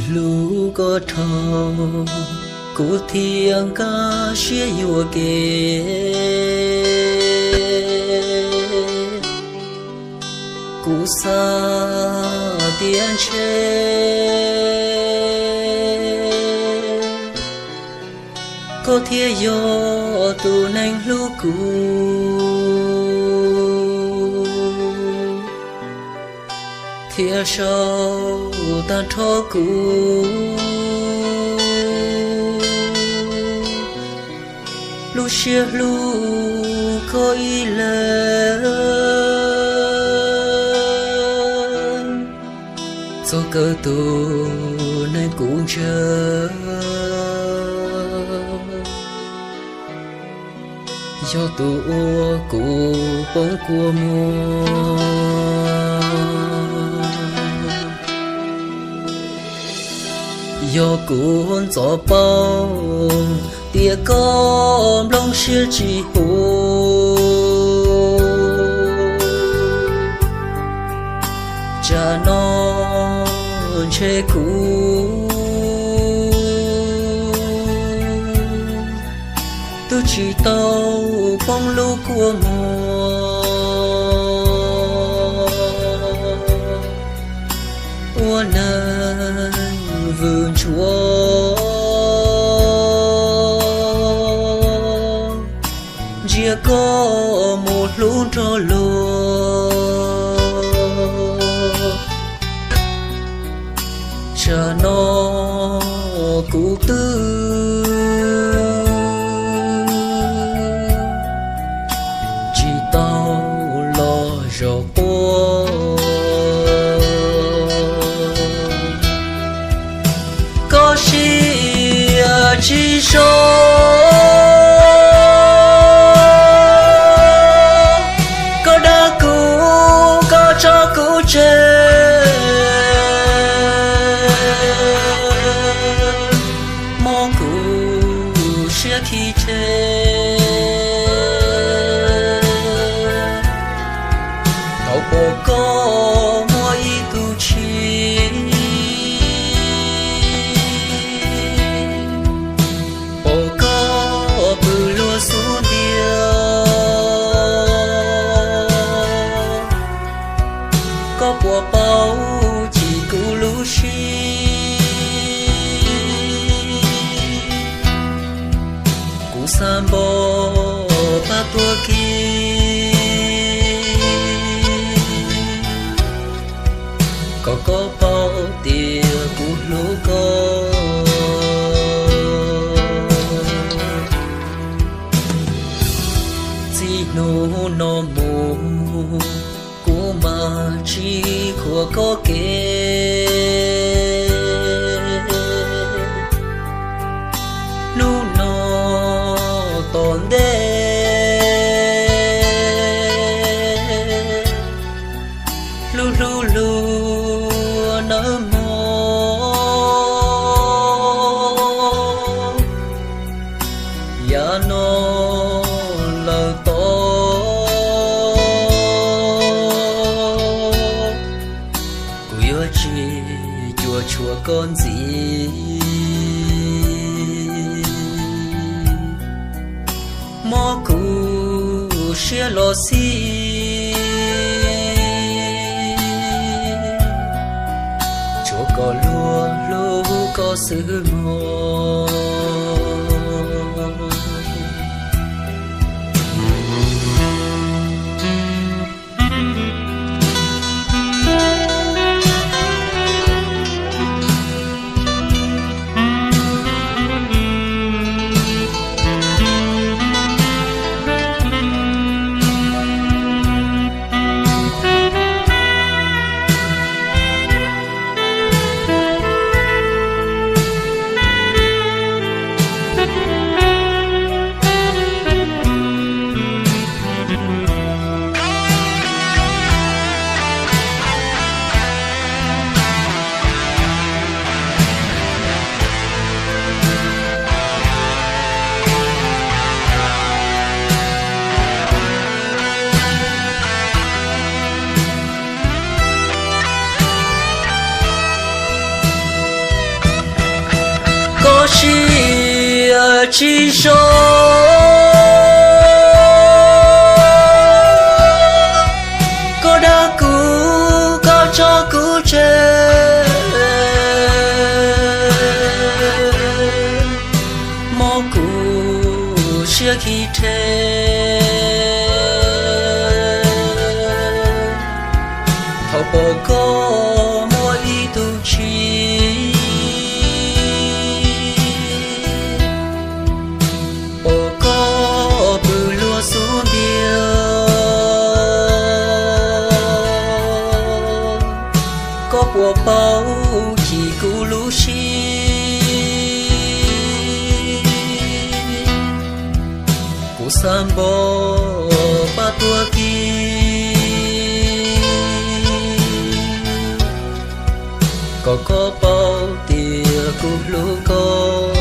Hlub koj dhau, kuv thiaj nkag siab yuam kev. Kuv xav tias ntshe koj thiaj yog tus neeg hlub kuv, thiaj saum tag nrho kuv lub siab hlub koj ib leeg. Txog kawg tus neeg kuv ntshaw, yog tus uas kuv poob kua muag. Yog kuv ntxov paub tias koj nplooj siab tsis huv, tsam no ntshe kuv twb tsis tau poob lub kua muag ua neeg vwm ntsuav, ntsia koj mus hlub nrog luag. Tsam no kuv twb tsis tau los zaum quaj. Koj siab tsis so, koj dag kuv, koj tso kuv tseg, mob kuv siab khi tseg. Thaum pom koj muaj ib tug tshis, pom koj pw luag xub ntiag, koj puas paub chim kuv lub siab? Kuv xav npog pab tuag kiag, kom koj paub tias kuv hlub koj. Txij hnub no mus kuv mam tsis qhuas koj kev. Hnub no tom ntej, hlub hlub luag nawb mog. Yav no lawm tod, kuv yuav tsis cuam tshuam koj ntxiv. Mob kuv siab los xij, tsuav kom luag hlub koj xwb mog. Tsis zoo, koj dag kuv, koj tso kuv tseg, mob kuv siab khi rhe. Thaum pom koj muaj ib tug ntsis, pom koj pw luag xub ntiag, koj puas paub chim kuv lub siab? Kuv xav npog pab tuag kiag, kom koj paub tias kuv hlub koj.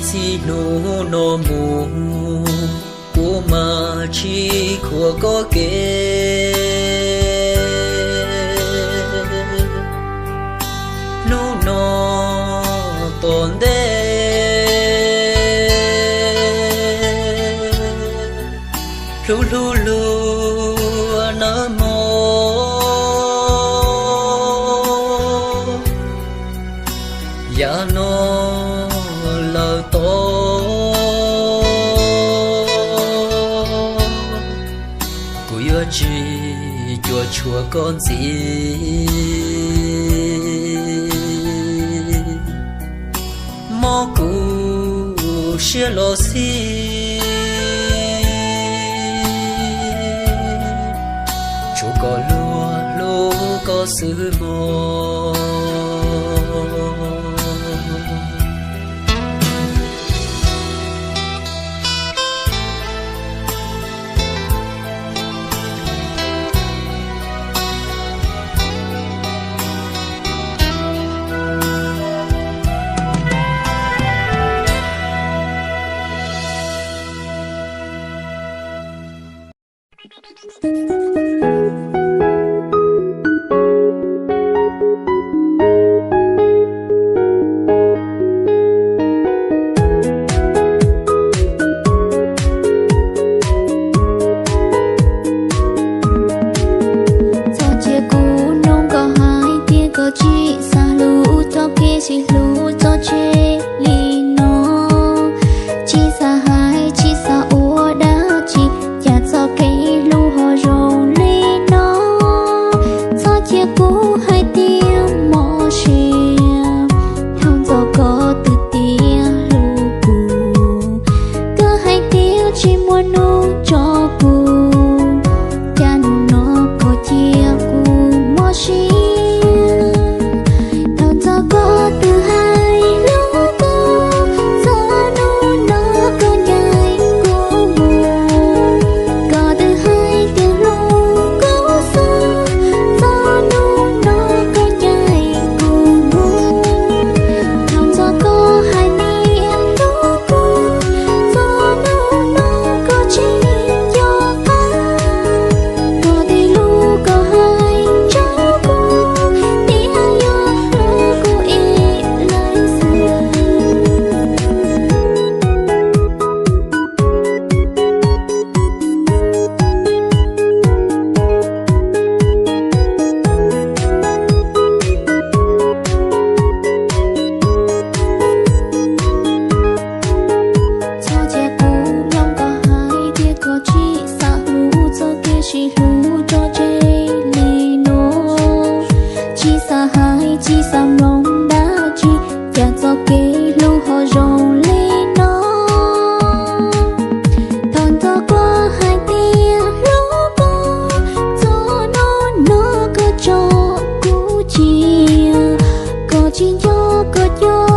Txij hnub no mus kuv mam tsis khuam koj kev. Hnub no tom ntej, hlub hlub luag nawb mog. Yav no lawm tod, kuv yuav tsis cuam tshuam koj ntxiv. Mob kuv siab los xij, tshuav kom luag hlub koj xwb mog. Txhob cia kuv mloog koj hais tias koj tsis xav hlub, txoj kev sib hlub tso tseg li no. Tsis xav hais tsis xav ua dab tsi, cas txoj kev hlub ho zoo li no. Txhob cia kuv hais tias mob siab, thaum ntxov koj twb tias hlub kuv. Koj hais tias tsis muaj hnub tso kuv, cas hnub no koj cia kuv mob siab. Thaum ntxov koj twb hais hlub kuv, txog hnub no koj ncaim kuv mus. Koj twb hais tias hlub kuv xwb, txog hnub no koj ncaim kuv mus. Thaum ntxov koj hais tias hlub kuv, txog hnub no koj tsis nco qab. Koj tej lus koj hais rau kuv, tias yuav hlub kuv ib leeg xwb. Txhob cia kuv mloog koj hais tias koj tsis xav hlub, txoj kev sib hlub tso tseg li no. Tsis xav hais tsis xav mloog dab tsi, cas txoj kev hlub ho zoo li no. Thaum ntxov koj hais tias hlub kuv, txog hnub no koj tso kuv cia. Koj tsis nco koj cov